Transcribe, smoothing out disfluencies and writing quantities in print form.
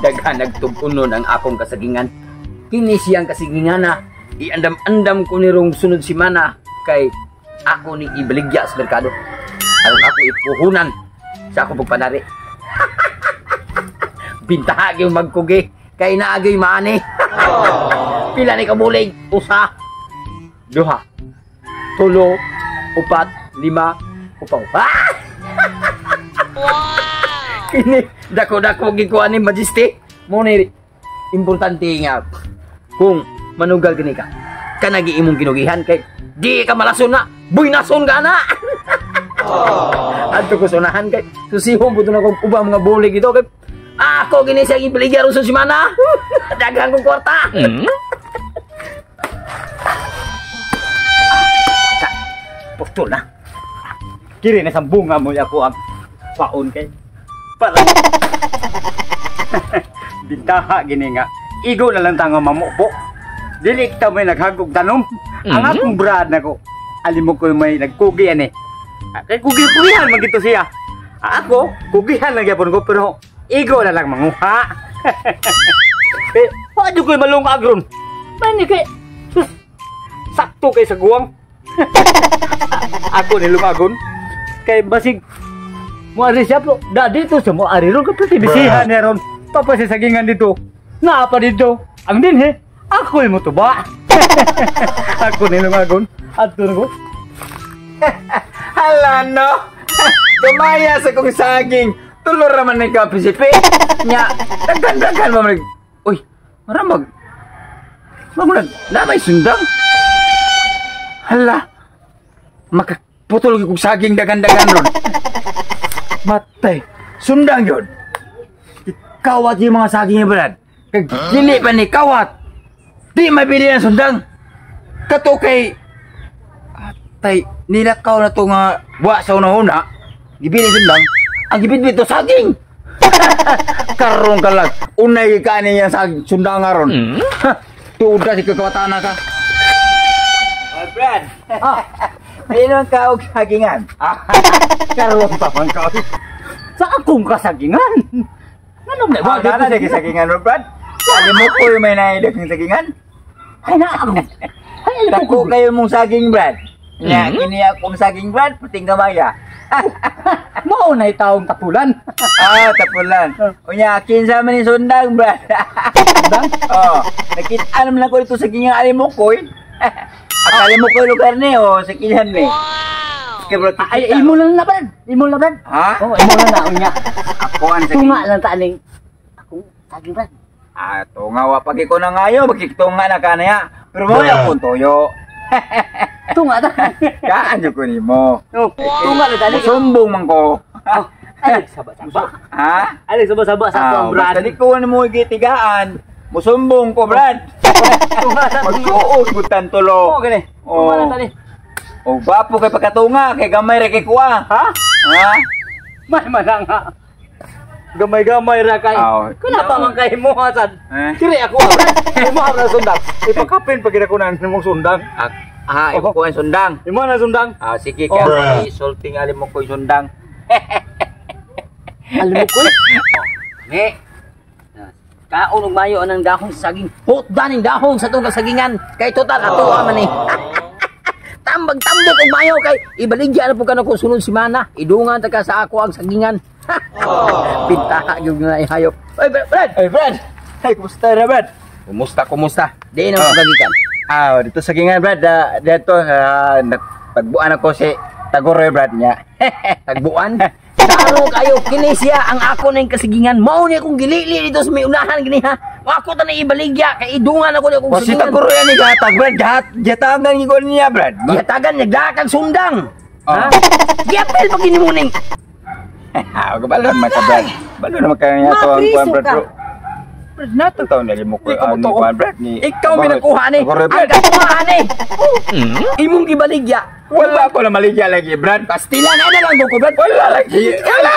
Daghan nagtub-unon ang akong kasagingan. Kini siyang kasagingan na iandam-andam ko nirong sunod simana kay ako ni ibaligya sa merkado. Aron ako ipuhunan sa akong pagpanari. Bintaha gyud magkugi kay naagay maani. Pila ni kabulig? Usa, duha, tulo, upat, lima, upaw. Ah! Kini dako-dako gikuha ni Majesty. Mo ni importante nga kung manugal gani ka kanagi imong ginugihan kay di ka malason na, buinason ka na. Adto ko sunahan kay susihon pud na kog ubang mga bulig ito kay ako gini siya ibaligya ron sa simana. Daghan kong kwarta. Putol na. Kiri na sa bunga mo ako ang paon kay para. Bintaha gini nga. Igo na lang tanga mamubo. Dili kita may naghagog tanom. Ang akong brad nako. Alimok ko may nagkugi ani. Kay kugi-kugihan man gito siya. Ako, kugihan lang gyapon ko pero igo na lang manguha. Kay wa jud koy malungag ron. Mani kay sus, sakto kay sa guwang. Ako nilungagon. Kay basig mo ari siya bro. Da dito sa mo ari ron kapag bisihan niya ron. Tapos sa sagingan dito. Naa pa dito. Ang dinhi ako'y mo tuba. Ako nilungagon. Adto na ko. Hala no. Tumaya sa kong saging. Tulor raman ni ka pisipi. Nya, daghan-daghan mo man. Uy, maramag. Magulag, na may sundang. Hala. Makaputol kog saging daghan-daghan ron. Matay. Sundang yun. Kawat yung mga saging ni Brad. Kag dili pa ni kawat. Di mabili ang sundang. Kato kay atay nilakaw na to nga wa sa una-una. Gibili sundang. Ang gibitbit to saging. Karong kalag. Unay kanin niya sa sundang aron. Tuda si kakawatana ka. Oh, Brad. Ayun ang kaog sagingan. Karon pa man ka. Sa akong kasagingan. Nganong na ba na sa kasagingan, Brad? Alam mo ko may naidag ng sagingan. Ay na ako. Ay alam ko kayo mong saging, Brad. Nya kini akong saging, Brad, puting gamaya. Mao na taong tapulan. Ah, tapulan. Unya kinsa man ni sundang, Brad. Sundang? Oh, nakita naman ako dito sa sagingan Alimukoy. Akala mo ko lugar ni o sa kinyan ni. Wow. Ay imo lang na, Brad. Imo lang, Brad. Ha? Oh, imo lang na unya. Ako ang saging. Tunga lang ta aning akong saging, Brad. Ah, tunga wa pagi ko na ngayo, magkitunga na ka niya. Pero mo akong toyo. Tunga ta. Kaan jud ko nimo. Tunga na tani. Sumbong man ko. Ay saba-saba. Ha? Ay saba-saba sa akong Brad. Basta di ko nimo gitigaan. Musumbong ko, Brad. Tunga ta. Magsuod gutan tulo. Oh, gani. Tunga na tani. O gwapo kay pagkatunga, kay gamay ra kay kuha. Ha? Ha? May mananga. Gamay-gamay ra kay. Kuna pa man kay mo sad. Kiri ako. Imo ra sundang. Ipakapin pag ko na nimong sundang. Ah, imo ko ang sundang. Imo na sundang. Ah, sige kay insulting alim mo ko sundang. Alim mo ko. Ne. Kaon og mayo anang dahon sa saging. Hutdan ning dahon sa tong kasagingan. Kay total ato man ni. Tambag-tambok og mayo kay ibaligya na pud kanako sunod semana. Idungan ta ka sa ako ang sagingan. Pintaha gyud na ihayop. Oy, Brad. Oy, Brad. Hey, kumusta na, Brad? Kumusta, kumusta? Di na magagikan. Ah, dito sa sagingan, Brad. Dito tagbuan ako si Tagoroy, Brad niya. Tagbuan? Klaro kayo kini siya ang ako ning kasigingan. Mao ni akong gilili dito sa may unahan gini ha. Ako ta na ibaligya kay idungan ako ni akong Si sagingan. Tagoroy ani gatag, Brad. Gat gatagan ni ko niya, Brad. Gihatagan niya gakag sundang. Ha? Giapel pa gini mo ning. Ah, balon man ka, Brad. Balon naman kaya niya to ang kuan, Brad. Brad, nato taon na limo ko ani kuan, Brad ni. Ikaw may nakuha ni. Tagoroy, Ang Brad. katuwa ni. Imong gibaligya. Wala ko na maligya lagi, Brad. Pastila na na lang ko, Brad. Wala lagi. Wala.